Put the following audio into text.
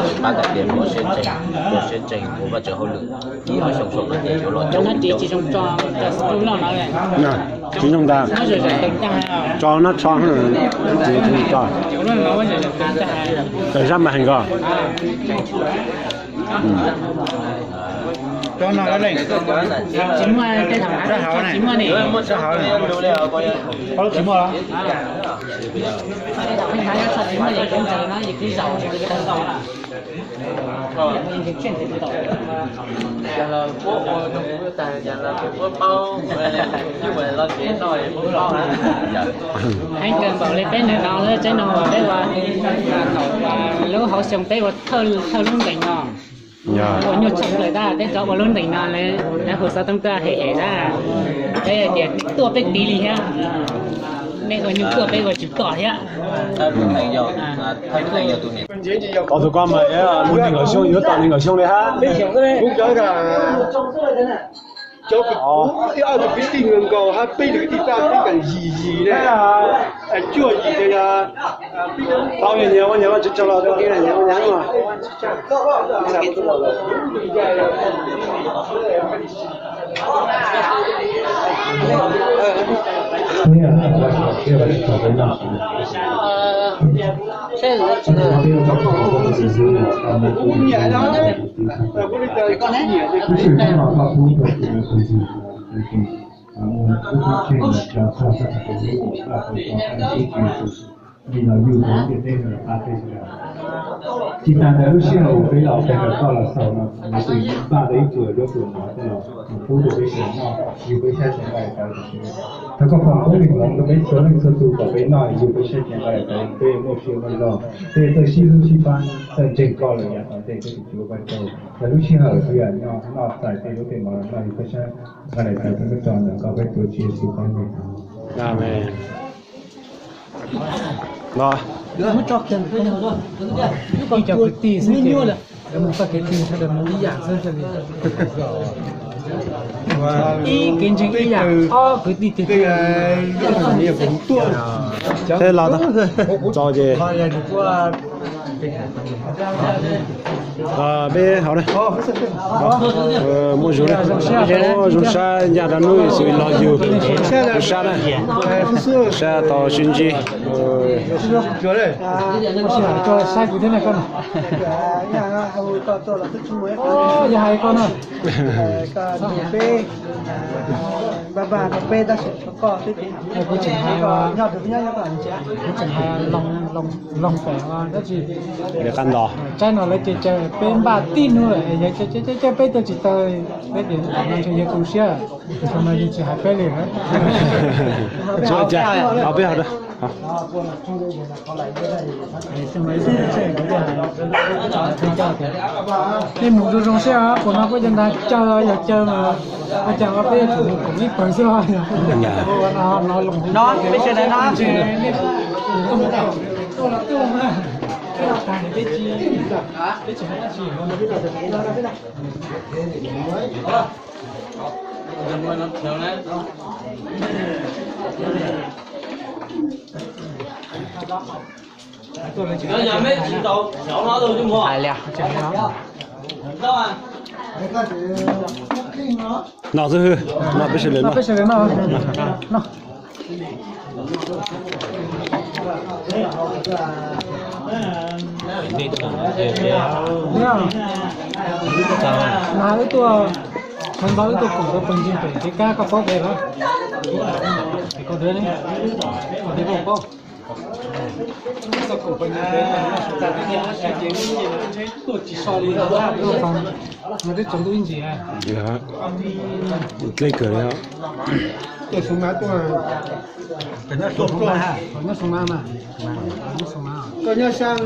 Ces pab tais tias muaj siab ntseeg, muaj siab ntseeg ua Vajtswv hauj lwm ib ob xyoo xwb no ces yuav los coob coob. Tsis zoo ntag. Tso nab tsho, tsis tso. Tawm sab mas heev ko. Tsis muaj, tsis muaj ne. Tsis muaj los? Heev kawg npaum li peb ntawm no lawm, tsaib no uas peb ua thaum lub hauv xyoo peb ua thawj lub ntees no. Ua nyuaj tshaj plaws tab, peb rov ua lub ntees no lawv hu xov tooj tuaj hem hem tab, peb tias tuaj peb tiv li thiab. Nej ua nyuaj tuaj peb ua tsis tuaj thiab. Tau tus ko mas mus nees nkaum xyoo yuav tau nees nkaum xyoo li hab. Cov kwv tij nkaus hab peb kwv tij tab peb kaam yim yim ne, cuaj yim ces yog tau nyias nyias ua nyias vaj tswv tsaug los tau nyias ua nyias. Tsis tas ntawd lub sij hawm uas peb los peb kawm koj los xaus no, nws tseem npaj tau ib txuas zaub txuas mov coj los pub rau peb sawv daws noj, yug peb saib xyuas nqaij daim tawv. Thov koj foom koob hmoov rau peb txhua leej txhua tus kom peb noj yug peb saib xyuas nqaij daim tawv, peb muaj siab muaj zog, peb txawj sib hlub sib pab, txawj ntseeg koj lawm yav tom ntej peb tus Tswv Vajtswv. Txawm lub sij hawm peb yog noj txais tej zaub tej mov los noj yug peb saib nqaij daim tawv peb muab tso ntawm koj, peb tuav Tswv Yexus koj lub npe thov. Amees. Ib cov kwv tij xwb ces lawv mus txoj kev twg sawv daws mus ib yam xwb. Ib kev ntseeg ib yam, ob kwv tij tiag tiag. Los txog ces peb hauv na, muaj zoo, zoo sab ncaj rau hnub xws los yug, zoo sab na, sab tau sib ntsib. Saib kuv thiab na koj. Yog hais koj na, peb npaj npaj rau peb tab sis tshuav koj xwb ces kuv tseem hais, kuv tseem hais loo pem dab tsi. Tsaib no lawv ces caw peb npaj tib hnub lawm, yog caw caw peb tuaj tsis tau, peb tias no ntshe yog tu siab, no yeej tsis hais peb li lawm. Peb hais nej mus zoo zoo seb puas no, peb cov ntawd caw yog caw mas, ua cas peb yuav tsum mus koom ib pawg xwb. No peb sawv daws no, peb tsis hais dab tsi. Hais li. No xwb, no peb sawv daws no. Mas wb tuaj, sawv ntxov wb tuaj koom rau pawg ntseeg pem kev kab, koj paub pem los? Koj paub, koj paub. Tuaj koom pawg ntseeg pem, tuaj tsis so li, no twb tsaus ntuj ib ntsis. Dlej kawg li. Tuaj xyoo na, tuaj, nyob xyoo na mas, nyob xyoo na, koj nyob sab